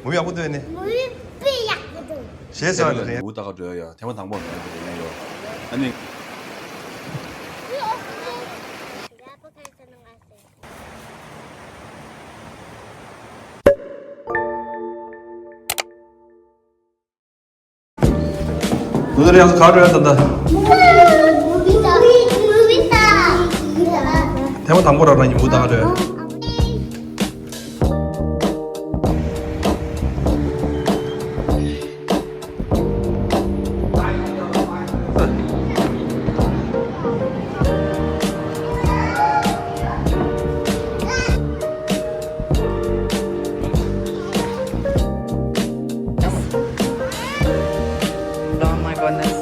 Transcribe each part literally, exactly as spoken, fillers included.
མུ་ཡག་པོ་འདུག་ནི། མུ་དཔེ་ཡག་པོ་འདུག་ཞེས་ཟེར་བ་ནི་རེད། མུ་ད་ག་འགྲོ་ཡ། ཐེངས་མ་དང་པོ་ནས་འགྲོ་ཡ་ཡོད། ཨ་ནི། དུ་དུ་རེ་ཡང་ག་རེ་ད་ད། ཐེངས་མ་དང་པོ་ར་རང་གི་མུ་ད་ག་རེད། Oh my goodness.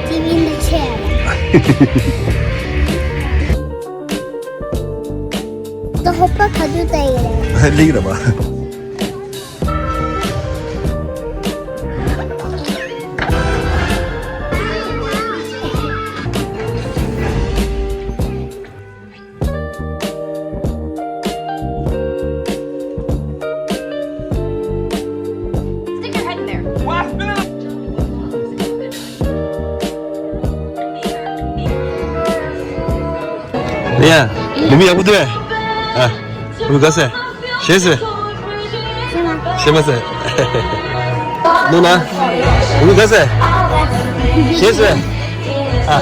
Give me the chair. The hopper kadu tayo. Lira ba. Stick your head in there. ཡ། ནི་མི་ཡག་པོ་འདུག་ཨ། ཨ། ཨུ་ག་ཟེ། ཤེས་ཟེ། ཤེས་མ་ཟེ། ནུ་ན། ཨུ་ག་ཟེ། ཤེས་ཟེ། ཨ།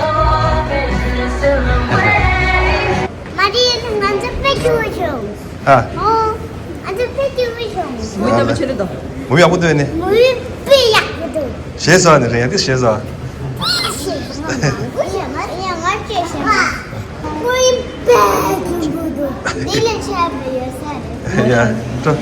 མ་དེ་ང་ཚོ་དཔེ་ཆུང་ཆུང་། ཨ། ཨོ། ང་ཚོ་དཔེ་ཆུང་ཆུང་། མུ་ཡག་པོ་འདུག་ནི། མུ་དཔེ་ཡག་པོ་འདུག་ཞེས་ཟེར་ནི་རེད་ཡ། དེ་ཞེས་ཟེར། ཡ། འགྲོ།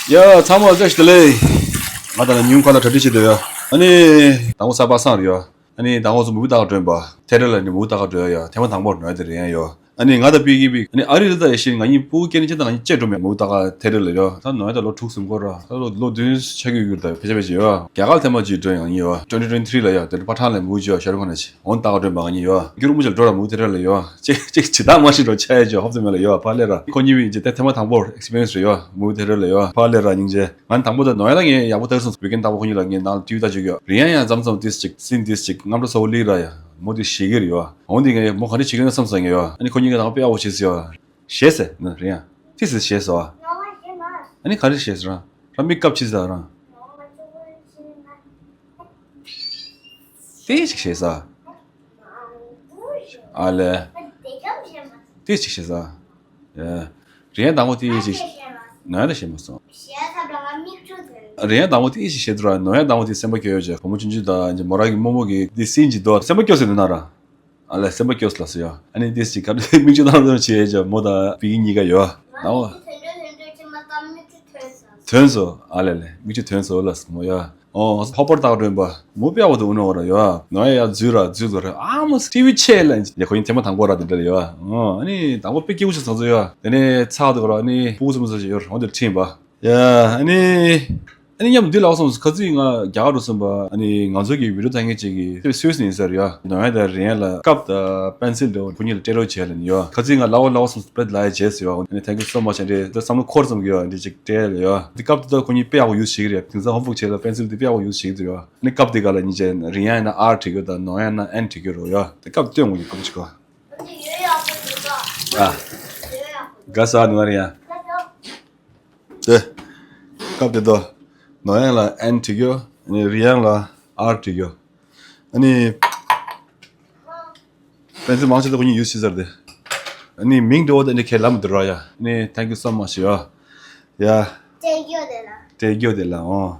ཡ། ཚང་མ་བཀྲ་ཤིས་བདེ་ལེགས། ང་ད་ལ་ཉིན་གང་ལ་གྲ་སྒྲིག་བྱེད་འདོད་ཡ། ཨ་ནི་དང་པོ་གཟའ་པ་སངས་རེད་ཡ། ཨ་ནི་དང་པོ་ཚོ་མུ་བི་ཏག་སྒྲོན་པ་ཐེ་རེ་ལ་ནི་མུ་བི་ཏག་སྒྲོན་ཡ། ཐེངས་མ་དང་པོར་ནོར་དེ་རེད་ཡ་ཡོ། ཨ་ནི་ང་དང་པི་ཀི་པི་ཨ་ནི་ཨ་རི་ལ་ད་ཡ་ཤི་ང་གཉིས་ཕྲུ་གུ་སྐྱེ་ནི་ཆེ་ད་ང་གཉིས་བཅས་འགྲོ་མེད་མུ་བི་ཏག་ཐེ་རེ་ལ་ཡོ། ད་ནོར་ད་ལོ་དྲུག་གསུམ་འགོར་ར། ད་ལོ་ལོ་བདུན་ཆགས་ཀྱི་ཡོད་ར། ད་ཕལ་ཆེར་ཕལ་ཆེར་ཡོ། རྒྱ་གར་ཐེངས་མ་གཅིག་སྒྲོན་ཡ་ཡོ། ཊུ་ཝེན་ཊི་ཊུ་ཝེན་ཊི་ཐི་རི་ལ་ཡོ། དེ་ནི་པ་ཊན་ལ་མུ་བི་ཅོ་ཤ་རུ་ཁ་ནི་ཆེ། འོན་ཏག་སྒྲོན་པ་ང་གཉིས་ཡོད། སྐྱུར་མོ་ཅིག་འགྲོ་ར་མུ་ཐེ་ར་ལ་ཡོད། ཅིག་ཅིག་ཇི་ལྟར་མ་ཤེས་འགྲོ་ཆ་ཡ་ཅོ་ཧོབ་ཙམ་མེད་ལ་ཡོད། ཕ་ལེ་ར་ཁོ་གཉིས་བི་ཅི་ཏེ་ཐེངས་མ་དང་པོར་ཨེག་སི་པི་རི་ཡན་སི་རེད་ཡོད། མུ་ཐེ་ར་ལ་ཡོད། ཕ་ལེ་ར་སྙིང་རྗེ། ང་དང་པོ་ད་ནོར་ཡ་ལ་ངས་ཡག་པོ་ལྟ་སོང་། བི་ཀན་དང་པོ་ཁོ་གཉིས་ལ་ངས་ནང་ལ་ཊི་ཝི་ལྟ་བཅུག་ཡོད། རི་ཡན་ཡང་མཚམས་མཚམས་ཏིས་ཅིག་སིན་ཏིས་ཅིག་རྔམ་འགྲོ་ས་བོ་ལི་ར་ཡ་མོ་དེ་ཤེས་ཀྱི་རེད་ཡོད། འོན་ཏེ་ངས་མོ་ག་འདྲ་བྱེད་ཀྱི་ཡོད་ན་བསམ་སོང་ངས་ཡོད། ཨ་ནི་ཁོ་གཉིས་ཀ་དང་པོ་དཔེ་ཡག་པོ་བྱེད་སོང་ཡོད། ཞེས་ཟེར་ན་རེད་ཡ། ཏིས་ཟེར་ཞེས་ཟེར་བ། ཨ་ནི་ག་རེ་ཞེས་ཟེར་རང་། རང་མིག་བཀབ་ཕྱིས་ཟེར་རང་། ཏིས་ཞིག་ཞེས་ཟེར། ཨ་ལེ། ཏིས་ཞིག་ཞེས་ཟེར། ཡ། རེད་ཡ་དང་པོ་ཏིས་ཞིག་ནོར་ཡ་ད་ཞེས་མ་སོང་། རེད་ཡ་དང་པོ་ཏིས་ཞིག་ཞེས་ཟེར་ར། ནོར་ཡ་དང་པོ་ཏིས་སེམས་པ་སྐྱོ་ཡོད་ཅེ། བུ་མོ་ཆུང་ཆུང་དང་མོ་རང་གི་རྨོ་མོ་གི་ཏིས་སིན་གྱི་དོ་སེམས་པ་སྐྱོ་ཟེར་ནི་ན་ར། ཨ་ལས་སེམས་པ་སྐྱོ་སོང་ལ་ཟེར་ཡ། ཨ་ནི་ཏིས་ཅིག་ག་རེ་མིག་ཆུ་བཏང་བཏང་བྱེད་ཡ་ཅོ་མོ་དང་བི་ཀི་གཉིས་ཀ་ཡོད། ན་འོ། ཐོན་ཐོན་ཐོན་ཐོན་ཅི་མ་ཙམ་མིག་ཆུ་ཐོན་སོང་། ཐོན་སོང་། ཨ་ལས་ལས་མིག་ཆུ་ཐོན་སོང་ལ་ཟེར་མོ་ཡ། ཨོ་ཧོ་པར་ཏག་སྒྲོན་པ་མོ་དཔེ་ཡག་པོ་འདུག་འུ་ནོ་ར་ཡོད། ནོ་ཡ་ཡ་འཛུལ་ར་འཛུལ་དགོས་ར། ཨ་མོ་ཊི་ཝི་ཆེ་ལ་ཡ་ཁོ་ཡིན་ཐེངས་མ་དང་པོ་ར་དེ་འདྲ་ཡོད། ཨོ་ཨ་ནི་དང་པོ་དཔེ་སྐྱིད་པོ་ཞིག་བཟོ་བཟོ་ཡོད། དེ་ནས་ཚགས་འདུག་ར། ཨ་ནི་ཕྲུ་གུ་ཚོ་མོ་ཚོ་ཡོད་ར་འོ་དེ་ཁྲིད་པ། ཡ། ཨ་ནི། ཨ་ནི་མཉམ་འདི་ལ་སོང་ཁ་ཚིག་ང་རྒྱ་གར་རུ་སོང་པ། ཨ་ནི་ང་ཚོ་གི་བི་ཌི་ཡོ་ལྟ་མཁན་ཅིག་གིས་དེ་སུད་སི་ནས་ཡིན་ས་རེད་ཡ། ནོ་ཡ་དང་རི་ཡན་ལ་ཀབ་དང་པེན་སིལ་དེ་ཁོ་གཉིས་ལ་སྤྲད་རོགས་བྱས་ལ་ནི་ཡ། ཁ་ཚིག་ང་ལའོ་ལའོ་སོང་སྤྲད་ལ་ཡ་བྱས་སོ་ཡ། ཨ་ནི་thank you so much ཨ་འདྲེ་དེ་བསམ་བློ་འཁོར་ཙམ་གི་ཡ་འདི་ཅིག་སྤྲད་ལ་ཡ། འདི་ཀབ་དེ་ད་ཁོ་གཉིས་དཔེ་ཡག་པོ་ཡུས་བྱེད་ཀྱི་རེད། དེང་སང་ཧོམ་ཝོག་བྱས་ལ་པེན་སིལ་དེ་དཔེ་ཡག་པོ་ཡུས་བྱེད་ཀྱི་འདུག་ཡ། ཨ་ནི་ཀབ་དེ་ག་ལ་ཉིན་བྱས་རི་ཡན་ན་ཨར་བྲིས་ཀྱི་ཡོད་དང་ནོ་ཡ་ན་ཨེན་བྲིས་ཀྱི་ཡོད་རོ་ཡ། དེ་ཀབ་སྟོན་དགོས་ཀྱི་ཀབ་ཅིག་གོ། ཨ། ག་ས་ནོ་རི་ཡ། དེ། སྐབས་དེ་དུ། ནོ་ཡང་ལ་ཨེན་བྲིས་རྒྱུ། ཨ་ནི་རི་ཡང་ལ་ཨར་བྲིས་རྒྱུ། ཨ་ནི། པེན་སིལ་མང་ཆེ་ད་ཁོ་གཉིས་ཡུས་བྱེད་ཚར་ཏེ། ཨ་ནི་མིང་འདྲ་བོ་དེ་འདྲ་ཁས་ལམ་དུ་ར་ཡ། ཨ་ནི་thank you so much ཡ། ཡ། སྤྲད་རྒྱུ་དེ་ལ། སྤྲད་རྒྱུ་དེ་ལ་ཨོ།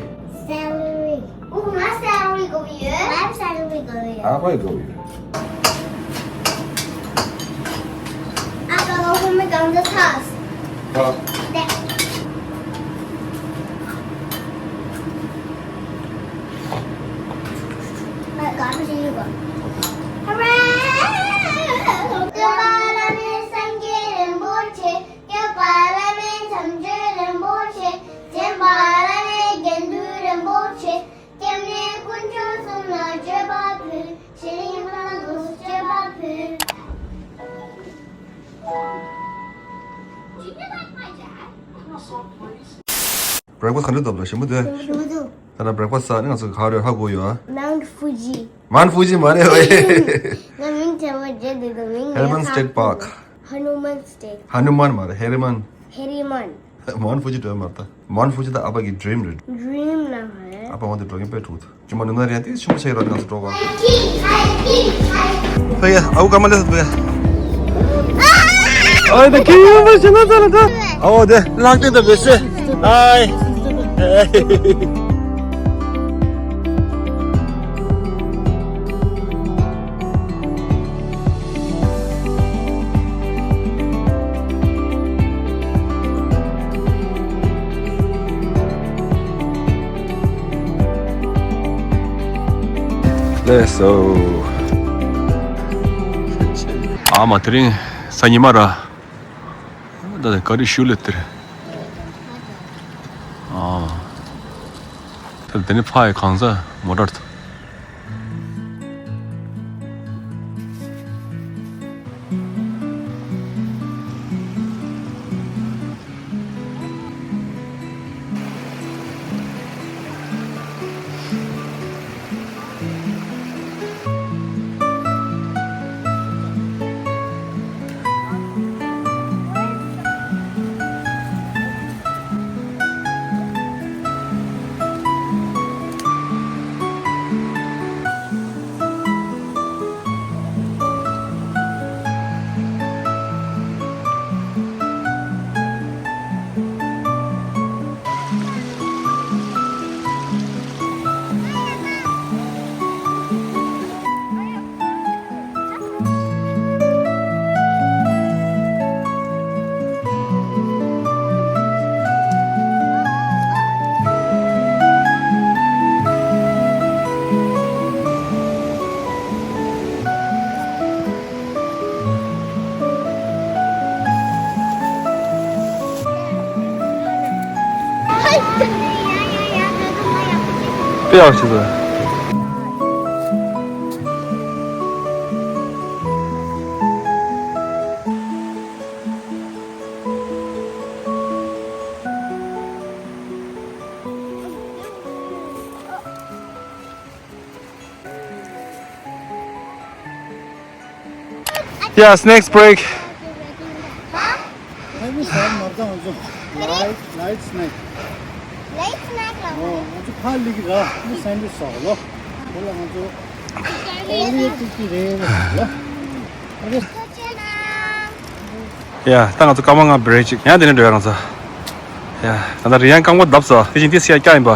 Celery. ཨོ། ང་celery་དགོས་ཡོད། ང་celery་དགོས་ཡོད། ཨ་ཁོས་དགོས་ཡོད། ཨ་ཁུ་ལ་ཧུ་མི་གང་དུ་ཐག་ཨ། ད། ང་དགའ་པོ་ཞིག་ཡོད་པ། Hooray! སྐྱོབ་པ་བླ་མེད་སངས་རྒྱས་རིན་པོ་ཆེ། སྐྱོབ་པ་བླ་མེད་མཚམས་གཅོད་རིན་པོ་ཆེ། འདྲེན་པ་བླ་མེད་དགེ་འདུན་རིན་པོ་ཆེ། སྐྱབས་གནས་དཀོན་མཆོག་གསུམ་ལ་མཆོད་པ་ཕུལ། ཕྱི་གླིང་བླ་མ་ལ་མཆོད་པ་ཕུལ། Breakfast་ག་འདྲ་འདུག་ལ་ཞིམ་པོ་འདུག་ཞིམ་པོ་འདུག་ད་ལྟ་breakfast་ཟ་ནས་ང་ཚོ་ག་རེ་ཧ་གོ་ཡོད། Mount Fuji། Mount Fuji་མ་རེད་བས། ང་མིང་བྱས་པ་བརྗེད་འདུག་མིང་Herriman State Park། Hanuman State། Hanuman་མ་རེད། Herriman། Herriman། Mount Fuji་འགྲོ་ཡ་མ་རེད་ད། Mount Fuji་ད་ཨ་ཕ་གི་dream་རེད། Dream་ན་མ་རེད། ཨ་ཕ་འོང་དེ་འགྲོ་གིན་དཔེ་འཁྲུག་ད། ཅི་མ་ནུ་ན་རེད་དེ་ཆུང་ཆེ་ར་ང་ཚོ་འགྲོ་བ། ཕ་ཡ་ཨའུ་ཀ་མ་ལེ་ཕ་ཡ། ཨའི་ད་ཁྱི་ཡོད་པ་ཤི་ན་ཚ་ལ་ད། ཨའོ་དེ་ལྷག་དེ་ད་བེ་སེ། ཨའི། ལེས་སོ། ཨ་མ་དེ་རིང་སང་ཉི་མ་ར། ད་ལྟ་ག་རེ་ཞུ་ལེ་དེར། ཨ། ད་དེ་ནི་ཕ་ཡི་གང་ཟ་མོ་ཊར་ཐུ། དཔེ་ཡག་ཤི་ཟེར། Yeah, snakes break. Huh? Maybe some of them also. Light, light snake. Light snake ལ། ཨོ། ང་ཚོ་ཕར་ལི་གི་ར། ནི་སེན་ཌི་སོགས་ལོ། དེ་ལ་ང་ཚོ་ཨོ་ལི་ཏིག་ཏིག་རེད་ལ། ཨོ་ལི། ཡ། ད་ང་ཚོ་སྐར་མ་ལྔ་བྷི་རེག་ཅིག་ཡང་དེ་ནས་འགྲོ་ཡ་ང་ཚོ། ཡ། ད་ལྟ་རི་ཡང་རྐང་པ་བརྡབས་སོ། དེ་བཞིན་ཏི་སི་ཡ་སྐྱ་ཡིན་པ།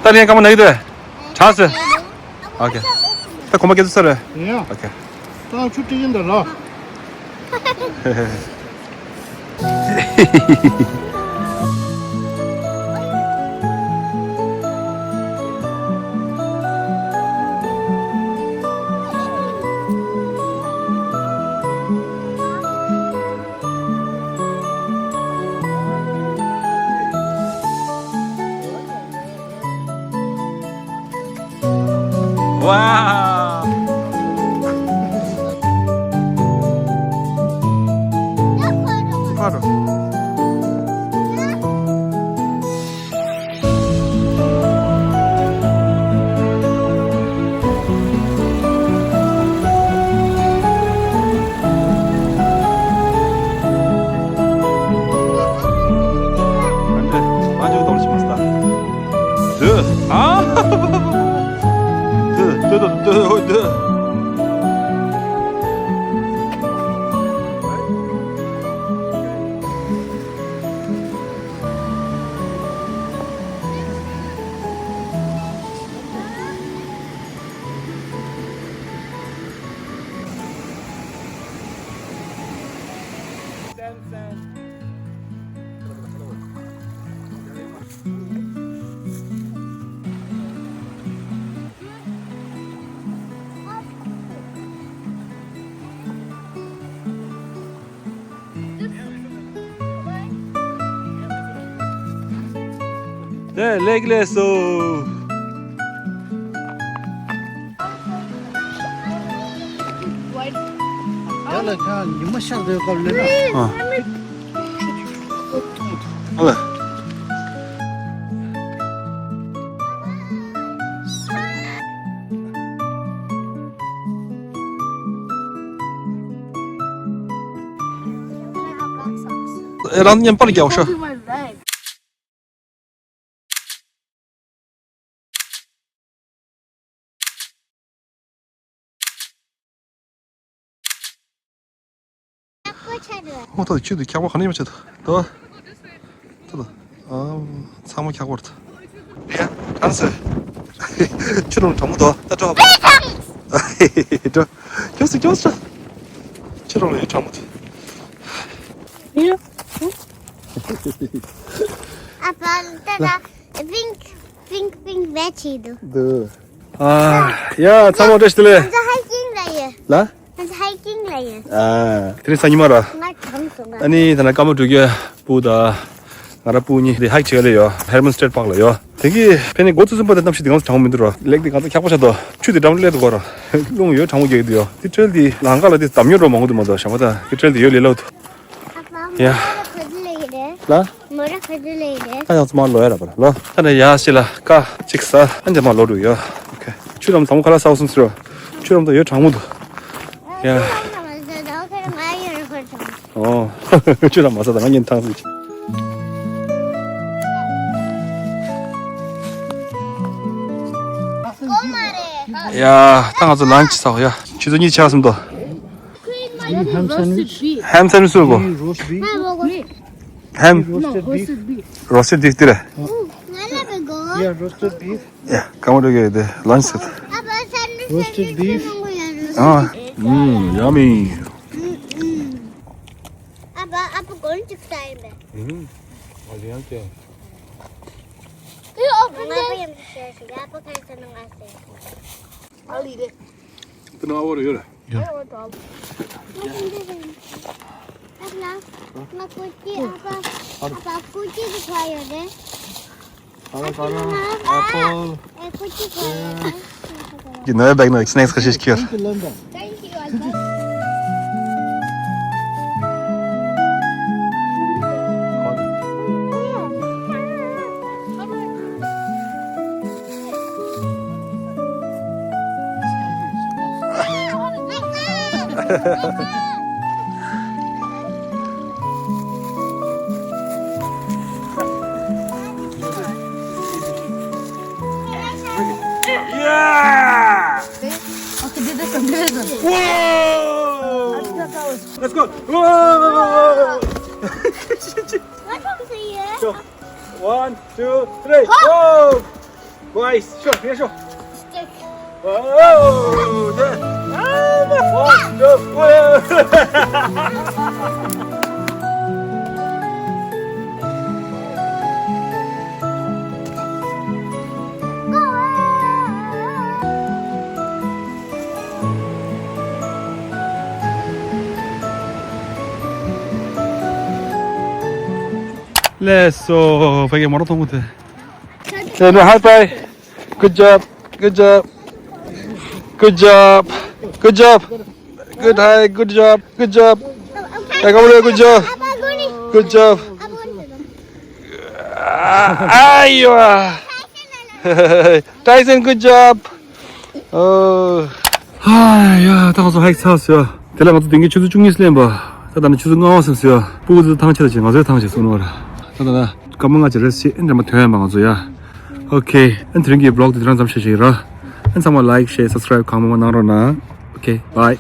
ད་རི་ཡང་རྐང་པ་ན་གི་དེ། ཆགས་སོ། ཨོ་ཁེ། ད་གོམ་པ་སྐྱེ་ཚུལ་ས་རེད། ཡ། ཨོ་ཁེ། ད་ཆུ་ཏི་ཡིན་ད་ལ། Wow. དེ་ལེགས་ལེགས་སོ། ཡ་ལ་ཁ་ཉི་མ་ཤར་དུས་སྐབས་ལེན་ན། ཨ། ཨ་ལ། ཨེ་རང་མཉམ་པར་རྒྱག་ཤོག་ཨོ་ད་ཁྱོད་དུ་ཁྱག་པ་ག་ནས་ཡོང་ཆེད་དུ། ད་ད་ཨ་ཚང་མ་ཁྱག་པར་ད། ཡ་གང་ཟེར། ཁྱོད་རང་གྲོགས་མོ་དོ་ད་གྲོགས། ཁྱོད་སུ་ཁྱོད་སུ། ཁྱོད་རང་ལ་ཡོད་གྲོགས་མོ་དོ། ཨ་པ་ད་ད་pink pink pink match ཡི་འདུག་འདུག་ཨ་ཡ་ཚང་མ་བཀྲ་ཤིས་བདེ་ལེགས། ང་ཚོ་hiking ལ་ཡོད། ལ། ང་ཚོ་hiking ལ་ཡོད། ཨ་དེ་རིང་སང་ཉིན་མ་ར། ང་གྲོངས་སོང་ང་། ཨ་ནི་ད་ན་ཀ་མ་འགྲོ་རྒྱུ་སྤུ་ད། ང་ར་སྤུ་གཉིས་དེ་hike བྱེད་ལ་ཡོད། Herman State Park ལ་ཡོད། དེ་གི་ཕན་ནི་འགོ་ཚུགས་ཚུན་པ་དེ་གནམ་གཤིས་དེ་གང་ཚོ་གྲང་མི་འདུག་ར། ལེགས་དེ་གང་ཚོ་འཁྱག་པོ་ཆགས་འདུག་ཆུ་དེ་འགྲམ་སླེབས་འདུག་གོ་ར། རླུང་ཡོད་གྲང་མོ་རྒྱག་གི་འདུག་ཡོད། དེ་trail དེ་ལམ་ཁ་ལ་དེ་འདམ་ཉོ་འགྲོ་མང་པོ་འདུག་མ་གཏོགས་ཞྭ་མོ་དང་དེ་trail དེ་ཡོད་ལས་སླ་བོ་འདུག་ཨ་ཕ། ཡ། མོ་ར་ག་དུས་ལ་ཡོད་རེད། ལ། མོ་ར་ག་དུས་ལ་ཡོད་རེད། ད་ཡང་ཚང་མ་ལོ་ཡ་ར་པ་ར་ལོ། ད་ནས་ཡ་ཤི་ལ་ཀ་ཅིག་ས་ཨན་ཅི་མ་ལོ་རུ་ཡོད། ཨོ་ཁེ། ཆུ་ལམ་ཚང་མ་ཁ་ལ་ས་འོ་སུན་སི་རོ། ཆུ་ལམ་ད་ཡོད་གྲང་མོ་འདུག་ཡ། ཨོ། ཆུ་ལམ་མ་ས་ད་ང་ཉན་ཐང་སི། ཡ། ད་ང་ཚོ་lunch ཟ་གོ་ཡ། ཆུ་ཚོད་གཉིས་ཆགས་སོང་འདུག Ham sandwich སུ་གོ། Ham sandwich སུ་གོ། Ham roasted beef. Roasted beef དེ་རེད། Yeah, roasted beef. Yeah, come on, okay, the lunch set. Roasted beef. Ah, mm, yummy. ཨ་ཕ་ཨ་ཕ་གོན་ཅིག་ས་ཡིན་པས། ཨུམ། ཨ་ལི་ཡང་ཅི། ཨ་ཕ་ཡང་ཅི་ཞེས་ཞུ་ཡ། ཨ་ཕ་ཁ་ས་ནང་ང་ཟེར། ཨ་ལི་རེད། དེ་ནང་ཨ་བོ་རེ་ཡོད་རེད། ཨ་ཕ་ང་ཀུ་ཅི་ཨ་ཕ་ཨ་ཕ་ཀུ་ཅི་དེ་ཁ་ཡོད་རེད། Avocado, apple. You know, bag no snacks kasi kir. Thank you, Albert. Yeah! Okay, do this one, do this one. Whoa! Let's go. Whoa! Welcome to you. Go. One, two, three. Go! Nice. Sure, yeah, sure. Stick. Whoa! One, two, whoa! ལགས་སོ། ཕ་གི་མོ་རོ་མཐོང་གི་འདུག Hey, no, high five. Good job. Good job. Good job. Good job. Good high. Good job. Good job. Hey, come on, good job. Good job. Aywa. Tyson, good job. Oh. ཧ་ཡ། ད་ང་ཚོ་hike ཚར་སོང་ཡ། དེ་ལ་ང་ཚོ་དེང་གི་ཆུ་ཚོད་བཅུ་གཉིས་སུ་ལེན་པ། ད་ད་ནི་ཆུ་ཚོད་ལྔ་པ་ཟིན་སོང་ཡ། སྤུ་གུ་ཚོ་ཐང་ཆད་ལ་བྱས། ང་ཚོའི་ཐང་ཆད་སོང་ནོ་ར། ད་ད་ད་སྐར་མ་ལྔ་ཅིག་རེ་བྱས། ཨེ་འདྲ་མ་ཐོན་ཡ་མ་ང་ཚོ་ཡ། Okay, ཨེ་དེ་རིང་གི་vlog དེ་དེ་རང་ཙམ་བྱས་ཤིག་ར། ཨེ་ཚང་མ་like, share, subscribe གང་མང་མང་གནང་རོགས་གནང་། Okay, bye.